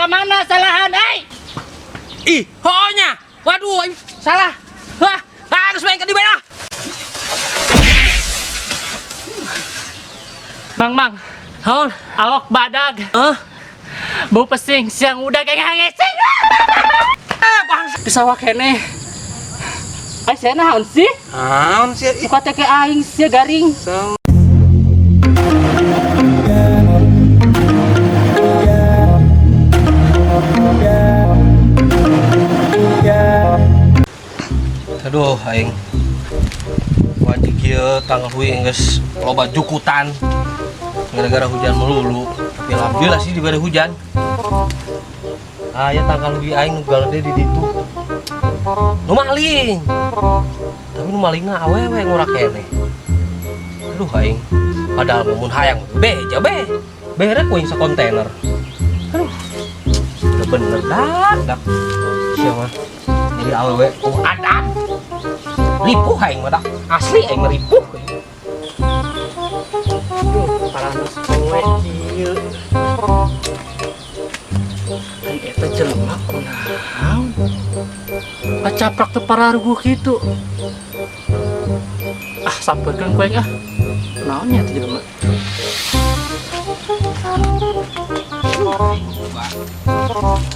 Kemana salahan, eh? Ih, pokoknya. Waduh, salah. Wah, harus main ke di bawah. Mang, mang. Haun, Awak badag. Hah? Bau pesing, siang udah kayak ngesing. Eh, bangsa. Di sawah kene. Eh, saya naon sih? Naon sih? Ih, Muka teh aing sia garing. Aduh, aing. Wajib kieu tanggal hui geus loba jukutan. Gara-gara hujan melulu. Tapi alhamdulillah sih diberi hujan. Ah, ya tanggal hui aing nu galede di ditu. Nu maling. Tapi nu malingna awewe ngora keneh. Aduh aing. Padahal mun hayang beja be. Bere ku aing sakontainer. Aduh. Udah bener dak dak. Sia mah. Jadi awewe oh adab. Ripuh aing mah dak. Asli aing mah ripuh. Aduh, parantos poe kieu. Kan eta jelema kunaon? Pacaprak teu pararuguh kitu. Ah, sampeurkeun ku aing ah. Naon nya teh jelema?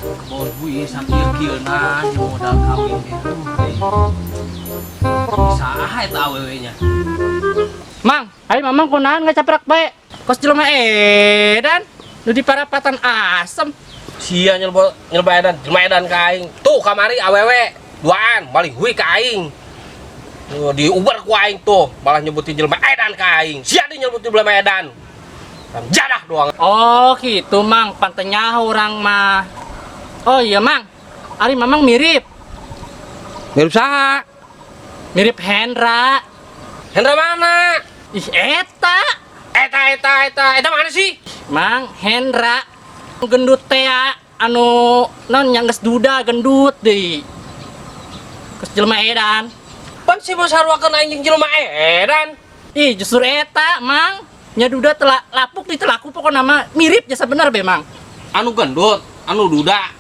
Kebon hui sakieu-kieuna jeung modal kawin teh. Aduh, aing. Saha eta awewe nya? Mang, ayo mamang kunaon ngacaprak bae? Kos jelema edan nu di parapatan asem. Sia nyelba nyelba edan, jelema edan ka aing. Tuh kamari awewe duaan maling hui ka aing. Tuh, diuber ku aing tuh, malah nyebutin jelema edan ka aing. Sia di nyebutin jelema edan. Orang jadah doang. Oh gitu mang, pantenya orang mah. Oh iya mang, Ari mamang mirip, Mirip saha? mirip Hendra. Hendra mana? Ih eta, Eta eta eta eta mana sih? mang Hendra gendut tea, anu non yang geus duda gendut deui. Geus jelema edan. Pan si mah saruakeun aing jeung jelema edan. Ih justru eta mang, nya duda telah lapuk di telaku pokokna mah mirip jasa bener be mang. Anu gendut, anu duda,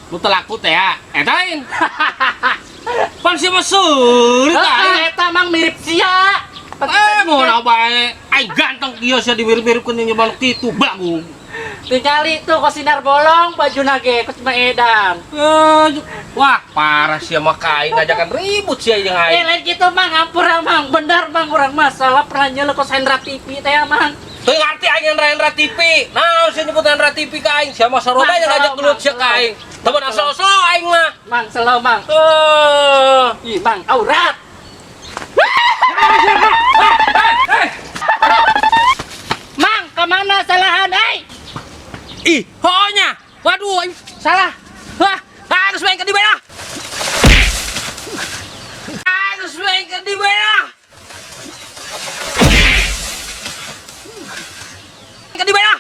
nu telaku teh ya. Eta lain. Pan si mah seurit aing. Heeh, eta mang mirip sia. Eh, mau bae. Aing ganteng kieu sia dimirip-miripkeun jeung jelema nu kitu, bagung. Tinggali tuh kok sinar bolong baju nage kos jelema edan. Eh, wah, parah sia mah ka aing ngajakan ribut sia jeung Eh aing. lain gitu mang, ampura mang, bener mang orang masalah pernah nyelek kos Hendra TV teh mang. Teu ngarti aing Hendra Hendra TV. Nah, sia nyebut Hendra TV ka aing, sia mah sarua bae Mang, ngajak selalu, gelut Mang, sia ka aing. Temen asal-asal aing mah. Mang selalu mang. Eh. Ih mang aurat. Mang kemana salahan eh? Ih, pokoknya. Waduh, aing salah. Wah, harus main ke di bawah. Harus main ke di bawah. Ke di bawah.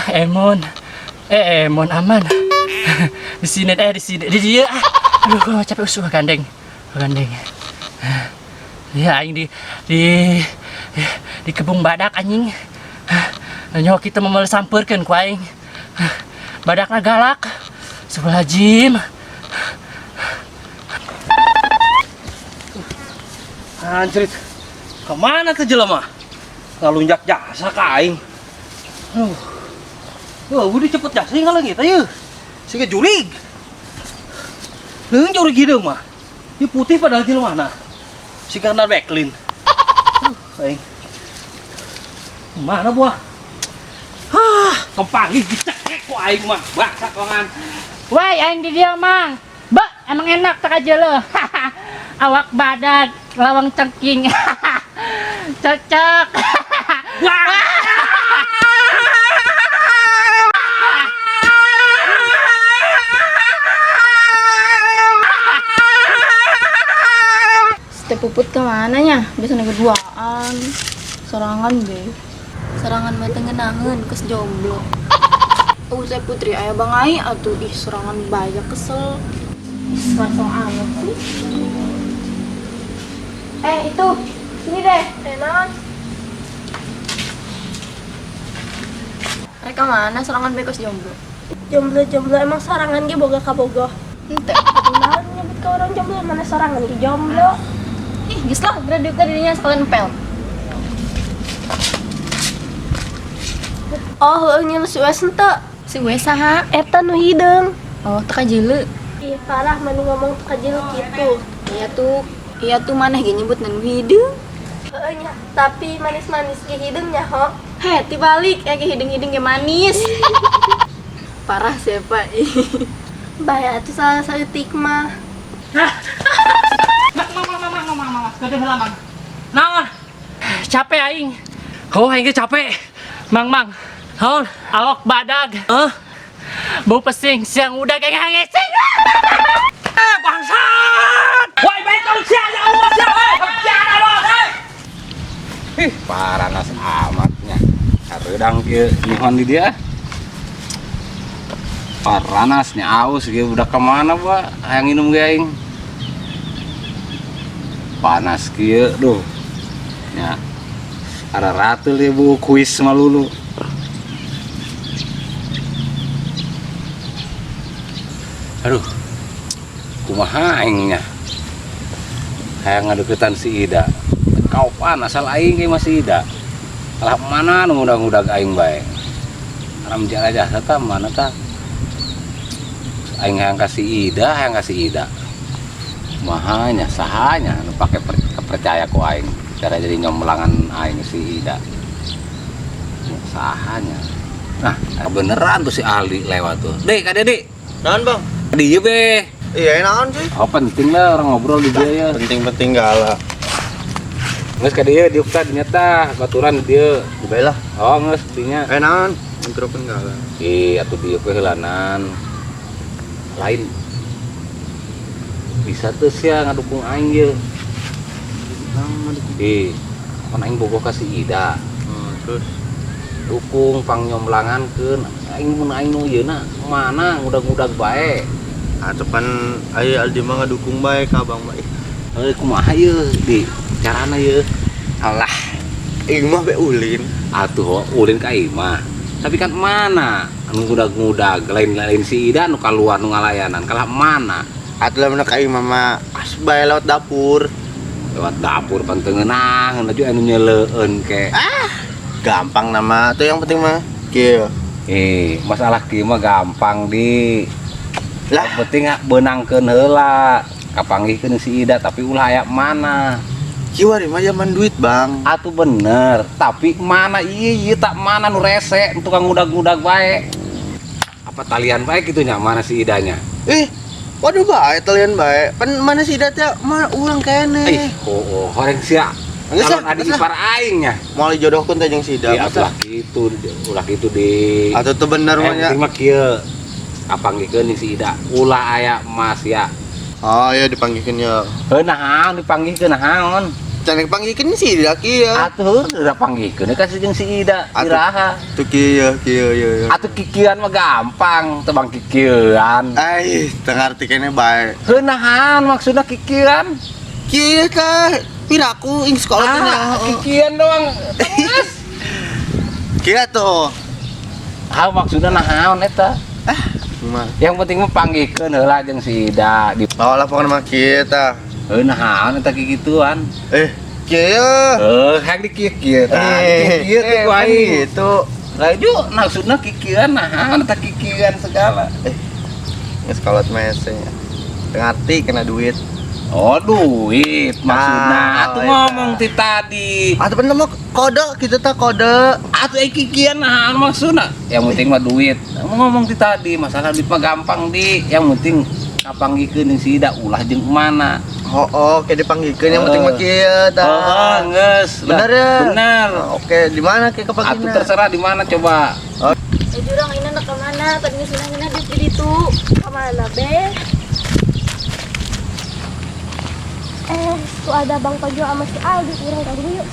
Emon, eh Emon aman. Di sini di sini di dia. Aduh, gua capek usus gandeng, gandeng. Ya aing di kebun badak anjing. Nyawa kita mau sampeurkeun ku aing. Badakna galak. Sebelah jim. Anjrit. Kemana tuh jelema? Ngalunjak jasa ka aing. Aduh. Wah, udah cepet jasa ngalang eta yeuh. Siga jurig. Leung jurig hideung mah. Ieu putih padahal jelema na. Siga kena backlin. Aduh, aing. Mana buah? Hah, kepanggih dicekek ku aing mah. Baksa kongan. Woi, aing di dia mang. Ba, emang enak tak aja lo. Awak badak, lawang cengking. Cocok. Wah. Teh Puput kemana nya? Biasanya berduaan. Sorangan be. Serangan mah teu ngeunaheun geus jomblo. Oh, saya Putri aya Bang Ai atuh ih sorangan banyak kesel. Langsung amat sih. Eh, itu. Sini deh. Naon? Mereka mana sorangan bekos jomblo? Jomblo-jomblo emang sorangan ge boga kabogoh. Henteu. Naon nyebut ka urang jomblo, mana sorangan ge jomblo. Ih, geus lah, geura diuk teh dirinya sekalian pel. Oh, heueuh nya si Wes henteu. Si Wes saha? Eta nu hideung. Oh, teu kajeuleu. Ih, parah mani ngomong teu kajeuleu kitu. Iya tuh. Iya tuh maneh ge nyebut nu hideung. Heueuh nya, tapi manis-manis ge hideung nya ho. Heh, tibalik ya ge hideung-hideung ge manis. Parah siapa? Bae atuh salah saeutik mah. Mang, mang, mang, mang, mang, mang, mang. Gede heula, Mang. Naon? Capek aing. Oh, aing ge capek. Mang, mang. Naon? Awak badag. Hah? Bau pesing siang udah kayak ngesing. Eh, bangsat! Woi, baik kau sia ya Allah sia, woi. Sia Allah, woi. Ih, paranas amatnya. Hareudang kieu nihon di dia. Paranasnya aus kieu udah kemana, Pak? Hayang minum ge aing. Panas kieu duh. Nya. Ada ratul ieu bu kuis malulu. Aduh. Kumaha aing nya? Hayang ngadeukeutan si Ida. Kaupan asal aing ge masih Ida. Alah mana nu ngudag-ngudag aing bae. Haram jalajah tah mana tah? Aing hayang kasih Ida, hayang kasih Ida. Mahanya, sahanya nu pake kepercaya ku aing. Cara jadi nyombelangan aing si Ida. Sahanya. Nah, beneran tuh si Ali lewat tuh. Dek, ka Dek. Naon, Bang? Dieu be. Iya, naon sih? Oh, penting lah orang ngobrol di dia ya. Penting-penting galak. Geus ka dieu diuk tah dinya tah, baturan di dieu. Bae lah. Oh, geus dinya. Naon? Mikrofon galak. Ih, atuh dieu we heulanan. Lain bisa tuh sia ngadukung aing ye. Naon ngadukung? Ih, pan aing bogoh ka si Ida. Oh, terus dukung pangnyomlangankeun aing mun aing nu ieu na mana ngudag-ngudag bae. Atuh pan aya Aldi mah ngadukung bae ka Abang mah. Heuh, kumaha ieu di carana ieu? Alah, aing mah be ulin. Atuh ulin ka aing mah. Tapi kan mana anu ngudag-ngudag lain-lain si Ida nu kaluar nu ngalayanan kalah mana? Atuh lamun ka aing mah asup bae lewat dapur. Lewat dapur pan teu ngeunaheun aju anu nyeleueun ke. Ah, gampang nama tuh yang penting mah kieu. Masalah kieu mah gampang di. Lah, yang penting beunangkeun heula. Kapanggihkeun si Ida tapi ulah aya mana. Kieu ari mah zaman duit, Bang. Atuh bener, tapi mana ieu ieu tak mana nu rese tukang ngudag-ngudag bae. Apa talian bae kitu nya mana si Idanya? Ih, waduh bae talian bae. Pan mana si Ida teh mah urang kene. Ih, oh, horeng sia. Geus lah, Calon adik geus lah. ipar aing nya. Moal dijodohkeun teh jeung si Ida. Iya, ulah kitu, ulah kitu di. Atuh teu bener mah nya. Penting mah kieu. Kapanggihkeun jeung si Ida. Ulah aya mas ya. Oh iya dipanggihkeun ya. Heuh naon dipanggihkeun naon? Can dipanggihkeun si Ida kieu. Atuh udah panggihkeun ka si jeung si Ida Atuh. iraha. Tuh kieu kieu ieu ieu. Atuh kikieuan mah gampang, teu bang kikieuan. Ai, teu ngarti kene bae. Heuh naon maksudna kikieuan? Kieu tah piraku ing sekolah teh nya. Ah, kikieuan doang. Kieu tuh. Ah, maksudna naon eta? Ah, mah. Yang penting mah panggihkeun heula jeung si Ida. Di Oh lah pokona mah kieu tah. heuh naon eta kikituan? Kieu. Heuh, hayang di kieu-kieu tah. Kieu-kieu teh ku kan aing. gitu. Lah ju maksudna kikieuan naon eta kikieuan segala. Geus kolot mah hese nya. Teu ngarti kena duit. Oh duit maksudna. Ah, Atuh eta. ngomong ti tadi. Atuh bener mah kode kitu tah kode. Atuh eh kikieuan naon maksudna? Yang penting mah duit. Ngomong ti tadi masalah duit mah gampang di. Yang penting kapanggihkeun jeung si Ida ulah jeung mana. Oh, oh, kayak dipanggihkeun yang penting mah kieu tah. Oh, geus. Bener ya? Bener. Oh, oke, di mana ke Atuh kapanggihna? terserah di mana coba. Oh. Jurang ini nak kemana? Tadi senang ini di situ. Kemana be? Tuh ada Bang Tojo sama si Aldi, urang ka yuk.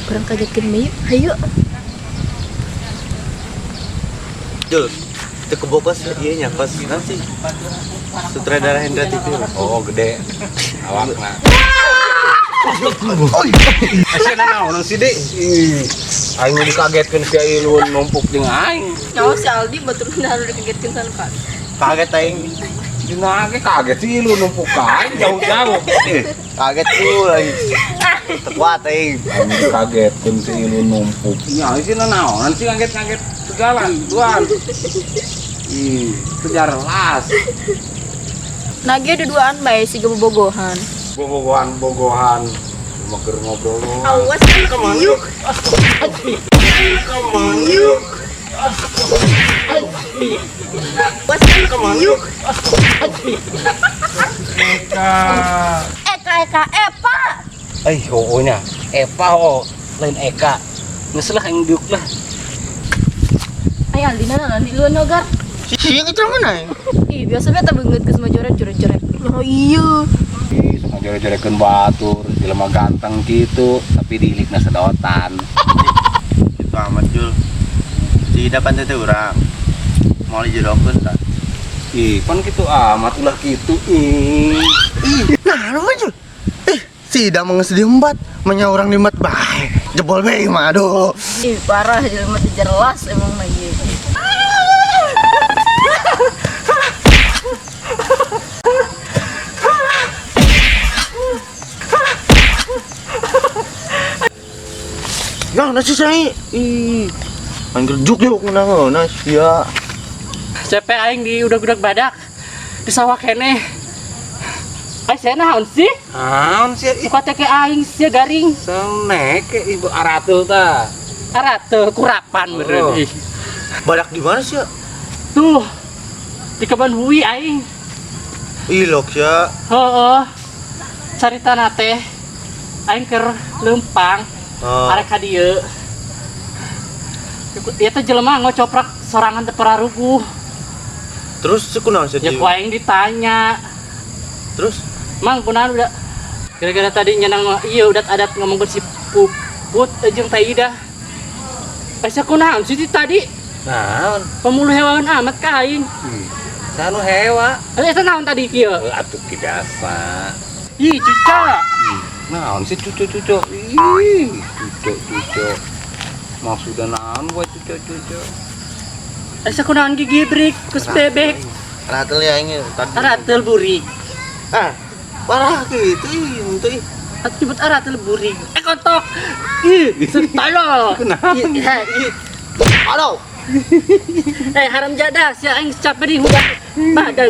Kurang kagetkeun we yuk. Hayu. Jul. Teu kebokos ieu nya kos naon sih? Sutradara Hendra TV. Oh, gede. Awakna. Sia naon sih, Dik? Ih, aing nu dikagetkeun sia ieu numpuk jeung aing. Nyawa si Aldi batur harus dikagetkeun sana kan. Kaget aing. Dina ge kaget sih lu numpuk ka aing jauh-jauh. Eh, Kaget tuh lagi. Teu kuat aing. aing dikagetkeun si ilu numpuk. Nya sih naonan sih kaget-kaget segala duan. Ih, kejar las. Nage duduan bae siga bobogohan. Bobogohan-bogohan. Cuma keur ngobrol doang. Awas kan iuk. Iuk. Awas kan iuk. Eka Eka Epa. Eh, oh nya. Epa oh, lain Eka. Geus lah aing diuk lah. Ay Aldi na nanti luan hogar. Sia ngecang mana aing? Ih, biasa beta beungeut geus mah joret-joret. Oh iya. Ih, sok ngajore-jorekeun batur, jelema ganteng gitu, tapi diilikna sedotan. Itu amat Jul. Si Ida pan teh urang. Mau dijodohkeun tah. Ih, pan gitu amat ulah gitu. Ih. Ih, nah lu mah Jul. Eh, si Ida mah geus diembat, menya urang diembat bae. Jebol bae mah aduh. Ih, parah jelema teu jelas emang mah ieu. Nah, nasi saya. Ih. Anjir juk yuk ngeunah sia. Capek aing di udag-udag badak. Di sawah keneh. Ai sia naon sih? Naon sih? Ih, Muka teh aing sia garing. senek ibu aratul tah. Aratul kurapan meureun. Oh. Ih. Badak di mana sih? Tuh. Di kebun hui aing. Ih, lok sia. Heeh. Caritana teh aing keur leumpang. Oh. Arek ka dieu. Ieu teh jelema ngocoprak sorangan teh pararuguh. Terus kunaon sih? Ya ku aing ditanya. Terus Mang kunaon udah gara-gara tadi nyenang iya udah adat ngomongkeun si Puput jeung Teh Ida. Eh sia kunaon sih tadi? Naon? Pemuluh hewan amat ka aing. Sanu hewa. Eh eta naon tadi kieu? Atuh ki biasa. Ih, cuca. Naon sih cucu-cucu? Ih, cucu-cucu. Maksudnya naon buat cucu-cucu? Eh sia kunaon gigibrik kus bebek. Ratel ya aing tadi. Aratel burik. Ah, parah gitu ih, henteu ih. Atuh nyebut aratel burik. Eh kontok. Ih, tolol. Kenapa? Ih, ih. Aduh. Eh haram jadah sia aing capek di hudak badak.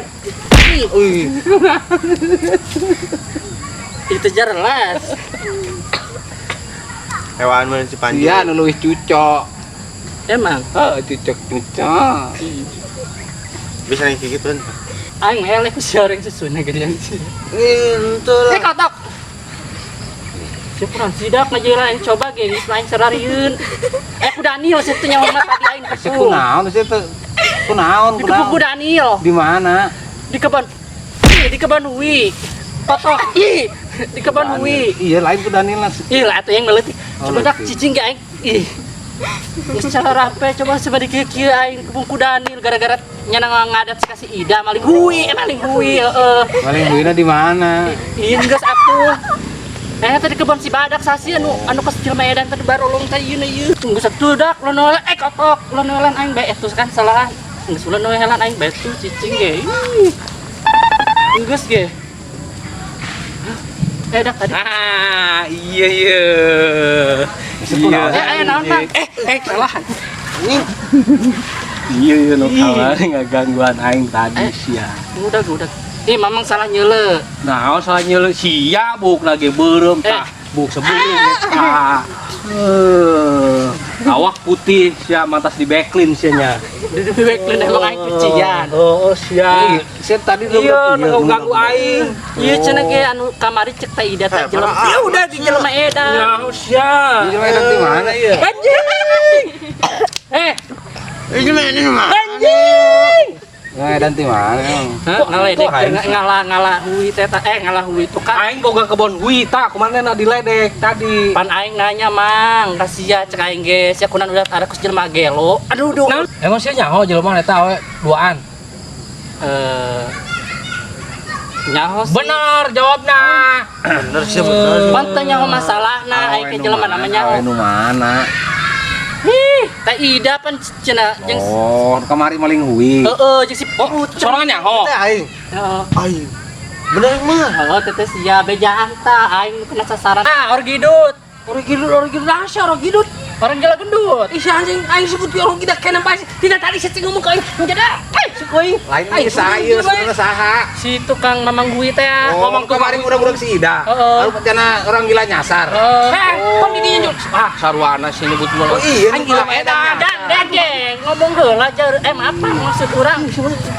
Ih, Ih, itu jelas. hewan mana si Panji? Iya, nu leuwih cucok. Emang Heeh, cucok-cucok. Bisa nih kayak gitu kan. Aing eleh ku sia orang susuna gedean sih. Ih, henteu Eh lah. kotok. Sia kurang sidak ngajela aing coba ge geus aing sararieun. Eh ku Daniel sia teh nyawa mah tadi aing Sia kunaon sih teh? Kunaon, Dikepuk ku kunaon? Daniel Di mana? di kebun. Ih, di kebun hui. Kotok. Ih, di kebun hui. Iya, lain ku Daniel lah. Ih, lah atuh yang meletik. Oh, Coba dak leutik. cicing ge aing. Ih. Geus cara rape coba coba dikieu-kieu aing kebun ku Daniel gara-gara nyana ngadat si kasih Ida maling hui, maling hui heeh. Maling huina di mana? Ih, geus atuh. Eh tadi kebun si badak sasi anu anu kas jelema edan tadi barolong teh ieu ieu. Geus atuh dak lonolan eh kotok lonolan aing bae atuh kan salah. Geus lonolan aing bae tuh cicing ge. Ih. Geus ge. Eh dak tadi. Ah, iya iya. Iya. Eh aya naon Mang? Eh eh salah. Iya iya nu kamari ngagangguan aing tadi sia. Udah udah. Ih, mamang salah nyeule. Naon salah nyeuleuh sia buk lagi beureum tah. Buk sebeureum eta. Awak putih sia mantas di backlin sia nya. Di backlin emang aing cucian. Oh, sia. Ih, sia tadi lu Iya, nu ganggu aing. Iya cenah ge anu kamari cek Teh Ida teh jelema. parah Ya udah di jelema edan. Naon sia. Jelema edan di mana ieu? Anjing. Eh, Ini mana ini mah? anjing. Edan ti mana emang? Ngaledek ngalah hui teh ngalah hui tukang. Aing boga kebon hui tah kumaha diledek tadi. Pan aing nanya Mang, ka sia cek aing ge sia kunan udah ada kus jelema gelo. Aduh duh. Emang sia nyaho jelema eta we duaan. Nyaho sih. Bener jawabna. Bener sih bener. Pan teh nyaho masalahna aing ke jelema namanya. Awe nu mana? Ih, teh Ida pan cenah jeung Oh, kamari maling hui. Heeh, jeung si Oh, sorangan nyaho. Teh aing. Heeh. Aing. Bener mah. Heeh, teteh sia bejaan tah aing kena sasaran. Ah, orgidut. Orgidut, orgidut, asa orgidut. Orang gila gendut. Ih, si anjing aing sebut ge orang gila kena pasti. Tidak tadi saya ngomong ke aing. Menjadi si kuing. Lain mah saha sebenarnya saha. Si tukang mamang hui teh. Oh, ngomong kemarin udah-udah si Ida. Heeh. Lalu cenah orang gila nyasar. Heeh. Pan di dinya ah sarwana sih nyebut gua. Oh iya, aing gila edan. Dan geng ngomong heula jar apa maksud urang?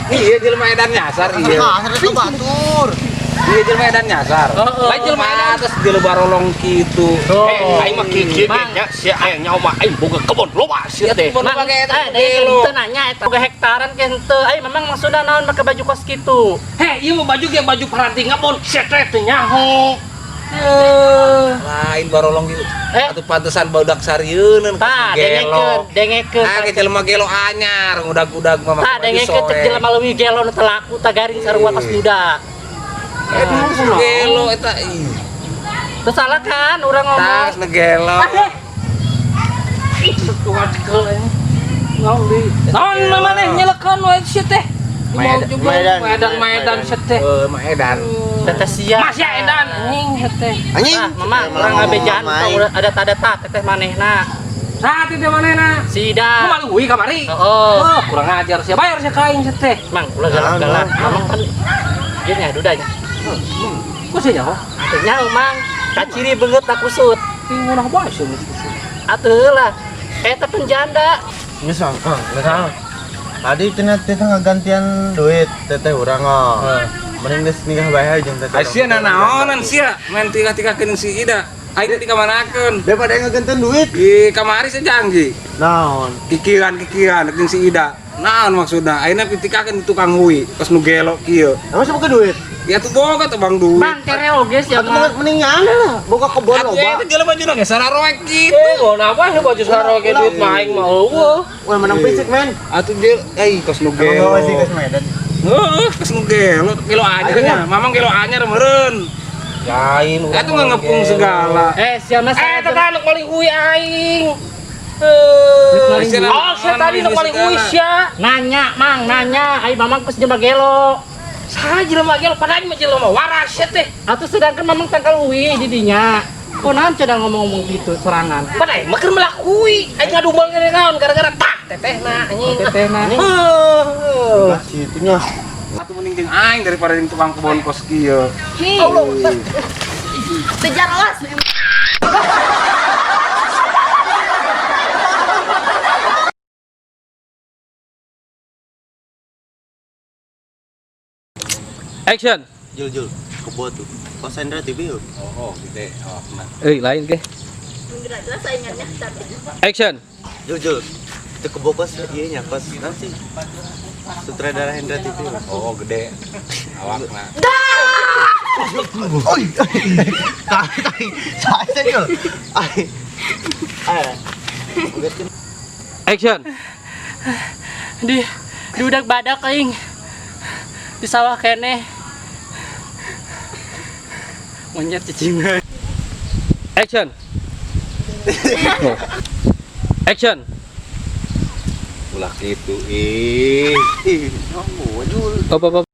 Iya, jelema edan nyasar iya. Nyasar itu batur. Iya jelema edan nyasar. Heeh. Lain jelema edan terus jelema barolong kitu. Aing mah kieu nya sia aing nyaho mah aing boga kebon loba sia teh. Kebon loba ge eta gelo. Teu nanya eta boga hektaran ke henteu. Aing memang maksudna naon make baju kos kitu. Heh, ieu mah baju ge baju paranti ngebon sia teh teu nyaho. Lain barolong gitu. Atuh pantesan barudak sarieun Tah, dengekeun, dengekeun. Ah, ke jelema gelo anyar, ngudag-udag mah make Tah, dengekeun cek jelema leuwih gelo nu teu laku tah garing sarua kos duda. Gelo eta ih. Teu salah kan urang ngomong. Tas gelo. Ih, tukang cekel ini. Naon deui? Naon maneh nyelekeun wae sia teh. Maedan, Maedan sia teh. Heuh, Maedan. Teteh sia. Mas ya edan anjing sia teh. Anjing. Tah, mamang urang ngabejaan tah ada tanda teteh manehna. Saha teteh manehna? Si Ida. Ku maling hui kamari. Heeh. Oh, kurang ajar sia. Bayar sia ka aing sia teh. Mang, ulah galak-galak. Mamang kan ieu nya dudanya. Ku sia nyaho? Atuh nyaho, Mang. Kaciri beungeut tak kusut. Ngunah bae sia kusut. Atuh lah. Eta penjanda. Geus mah. Tadi cenah teteh ngagantian duit teteh urang oh. Mending geus nikah bae jeung teteh. Sia nanaonan sia main tikah-tikahkeun si Ida. Aing teh dikamanakeun? Daripada ngagantian duit. Di kamari sia janji. Naon? Kikiran-kikiran jeung si Ida. Naon maksudna? Ayeuna pitikahkeun tukang hui kos nu gelo kieu. Emang siapa ke duit? Ya tuh boga tuh bang duit. Bang tereo geus ya mah. Mending nyana lah, boga kebon Atuh loba. eta jelema bajuna ge sararoek kitu. Gua apa sih baju sararoek duit mah aing mah eueuh. Wah, menang fisik, men. Atuh dia kos nu Emang gelo. gawe sih kos Medan. Heeh, kos nu gelo, gelo anyar nya. Mamang gelo anyar meureun. Lain urang. Atuh ngepung segala. Sia mah Eta teh anu paling hui aing. Oh, sia tadi nu paling hui sia. Nanya, Mang, nanya. Ai mamang kos jelema gelo. Saha jelema gelo padahal mah jelema waras sia teh. Atuh sedangkan mamang tangkal hui di dinya. Kunaon cenah ngomong-ngomong gitu sorangan. Padahal mah keur melak hui. Aing ngadumel ngene naon gara-gara tah tetehna anjing. Tetehna. Heuh. Lah situnya. Atuh mending jeung aing daripada jeung tukang kebon kos kieu. Allah. Teu jelas. Action. Jul jul, kebo tuh. Kos Hendra TV yuk. Oh, gede. Oh, nah. Lain ke. Jelas saingannya tapi. Action. Jul jul, itu kebo kos ieu nya kos naon sih? Sutradara Hendra TV. Oh, gede. Awakna. Oi. Tai, saya jul. Ai. Ai. Action. Di udak badak aing. Di sawah keneh. Monyet cicing. Action. Action. Ulah kitu ih. Ih, oh, jul. Apa apa.